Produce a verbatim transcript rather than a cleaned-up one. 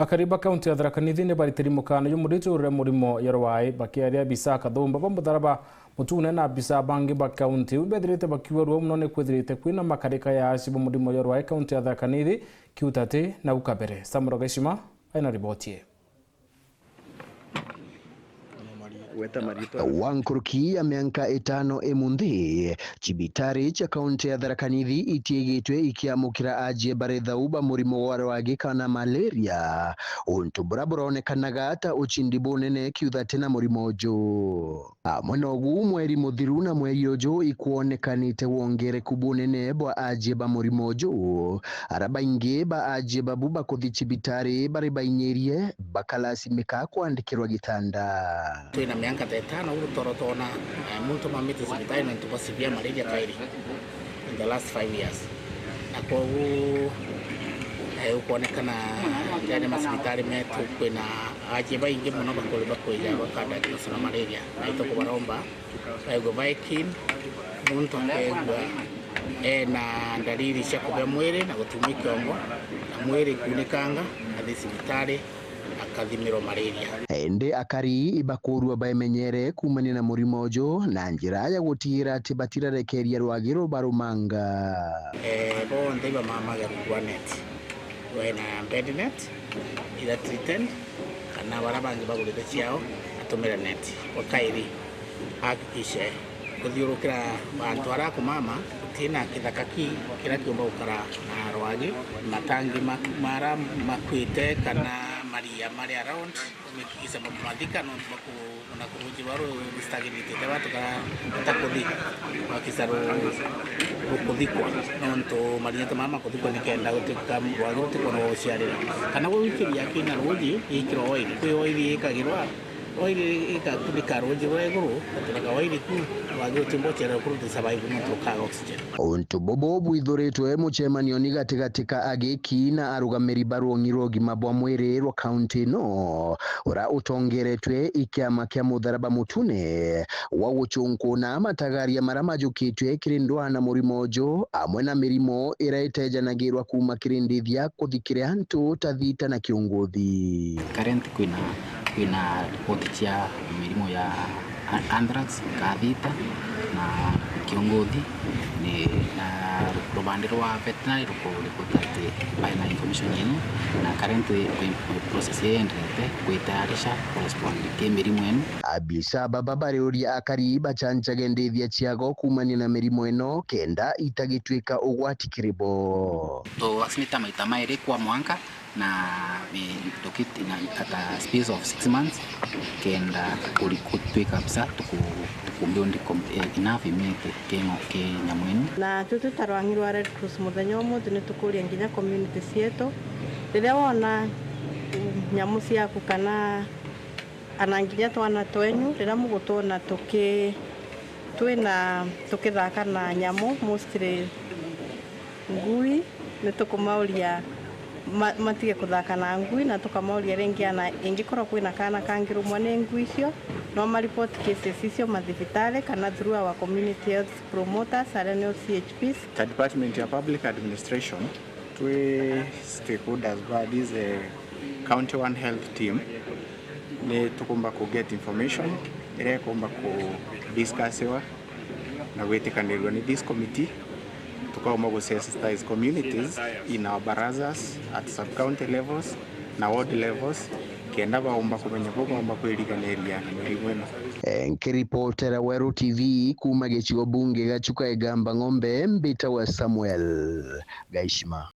Akari ba kaunti ya Tharaka Nithi ni baritiri mukana jumurite uria murimo ya rwai, bakiaria abisa Kathumba ba mutharaba mutune na abisa bangi ba kaunti iu bethirite bakiuga rwau muno ni kwithirite kwina makarika ya aci ba murimo ya rwai kaunti ya Tharaka Nithi, Kiutati na Ukabere. Samuel Gaishima aina riboti ii. Wa nkuruki ya mianka itano imunthi, cibitari cia kaunti ya Tharaka Nithi itiigitwe ikiamukira ajie bari thau ba murimo wa rwagi kana malaria, untu buria buronekanaga ta ucindi bunene Kiutati na murimo uju. Amwe nogu mweri muthiru na mweri uju ikwonekanite wongereku bunene bwa ajie ba murimo uju, aria baingi ba ajie babu bakuthi cibitari bari bainyirie, bakalasimika kwandikirwa gitanda. Twina mianka ta itano uu tutoro twona, eh, muntu mamite cibitari nontu bwa severe malaria kairi in the last five years. Na kwogu, eh, ukwonekana jari macibitari metu kwina ajie baingi muno bakuri bakwija bakadiagnoswa na malaria. Na itukubaromba baigwe bae keen, muntu akeigua ena ndariri cia kubea mwiri na gutumwa i kiongo, na mwiri kuunikanga, athi cibitari akathimirwa malaria. Indi akari ibakurua baemenyere kuumania na murimo uju na njira ya gutigira ati batirarekeria rwagi rubarumanga. Eh, bonthe ibamamage rungu rwa neti, rwina bed net, ira treated, kana baria bangi bagurite ciao atumire neti. Wa kairi, ahakikishe kuthiurukira antu aria akumama gutina kithaka ki kiria kiumba gukara na rwagi, matangi ma, maria makuite kana maria mari around, umikikisha mathika nontu baku-, ona ruuji rwa rwistagirite teba tuka-, takuthi, bakisa ru-, rukuthikwa, nontu maria ta mama kuthikwa nikenda gutuika rwagi rutikona gwa guciarira. Kana gwikiria kina ruuji, ikirwa oil, kwi oil ikagirwa, oil igakunika ruuji rwa iguru, gatureka oil ku, rwagi rutimba guciarira kuru ruti survive nontu rukaga oxygen. Untu bubu bwithuritwe mucemanioni gatigati ka agiki na arugamiri ba rwong'i rwa ugima bwa mwiri rwa kaunti ino, uria utongeretwe i kiama kia Mutharaba Mutune, gwa gucunkuna matagaria maria majukitwe kiri ndwaa na murimo uju, amwe na mirimo iria itejanagirwa kuuma kiri ndithia kuthi kiri antu ta thita na kiunguthi. Current kwina, kwina ripoti cia mirimo ya a-, anthrax, kathita na kiongothi, ni, na rubande rwa veterinary rukuripota ati baina information ino, na currently process ienderete kwitayarisha kurespond ki mirimo ino. Abisa baba bariuria akari bacanjage ndithia ciago kuumania na mirimo ino kenda itagituika ugwati kiri bo. Tuvaccinate maita mairi kwa mwanka, na, eh, tukiti-, na at a space of six months, kenda kuri-, kutwika kabisa tuku-, tuku build com-, eh, enough immunity ki ng'o-, ki nyamu ino. Na twi twi ta rwang'i rwa Red Cross muthenya umunthi ni tukuria nginya community cietu, riria wona, mm, nyamu ciaku kana, ana nginya twana twenyu, riria mugutwona tuki-, twina, tukithaka na nyamu, mostly ngui, ni tukumauria ma-, matige kuthaka na ngui, na tukamauria ringi ana ingikorwa kwina kana kangirumwa ni ngui icio, no ma report cases icio mathibitari kana through our community health promoters, aria nio C H Ps. Ta department ya public administration, twi stakeholders ba this, eh, county one health team, ni tukumba ku get information iria ikumba ku discussiwa na gwitikanirua ni this committee, tukauma gu sensitize communities in our barazas at sub-county levels na ward levels, kenda baumba kumenya bu baumba kwiriganiria na mirimu ino. Nkiripotera Weru T V kuuma gicigo bunge gia Chuka Igamba Ng'ombe, mbitawa Samuel Gaishima.